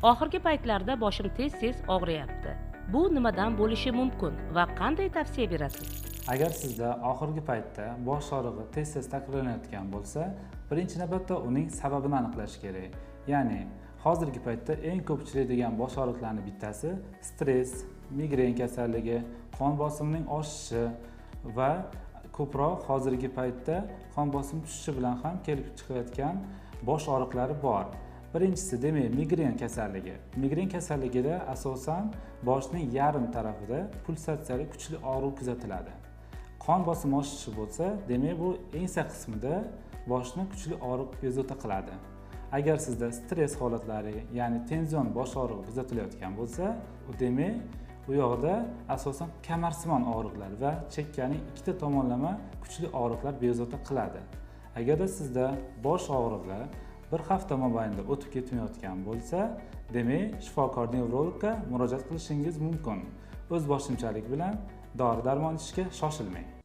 Oxirgi paytlarda boshim tez-tez og'riyapti. Bu nimadan bo'lishi mumkin va qanday tavsiya berasiz? Agar sizda oxirgi paytda bosh og'rig'i tez-tez takrorlanayotgan bo'lsa, birinchi navbatda uning sababini aniqlash kerak. Ya'ni hozirgi paytda eng ko'p uchraydigan bosh og'riqlarning bittasi stress, migren kasalligi, qon bosimining oshishi va ko'proq hozirgi paytda qon bosimi tushishi bilan ham kelib chiqayotgan bosh og'riqlari bor. Birinchisi demak migren kasalligi. Migren kasalligida asosan boshning yarim tarafida pulsatsiyali kuchli og'riq kuzatiladi. Qon bosimi oshishi bo'lsa, demak bu ensa qismida boshni kuchli og'riq bezovta qiladi. Agar sizda stress holatlari, ya'ni tenzion bosh og'rig'i kuzatilayotgan bo'lsa, demak u yoqda asosan kamarsimon og'riqlar va chekkaning ikkita tomonlama kuchli og'riqlar bezovta qiladi. Agarda sizda bosh og'rig'i bir hafta mobaynida o'tib ketmayotgan bo'lsa, demak shifokor nevrologga murojaat qilishingiz mumkin. O'z boshimchalik bilan dori-darmon ichishga shoshilmang.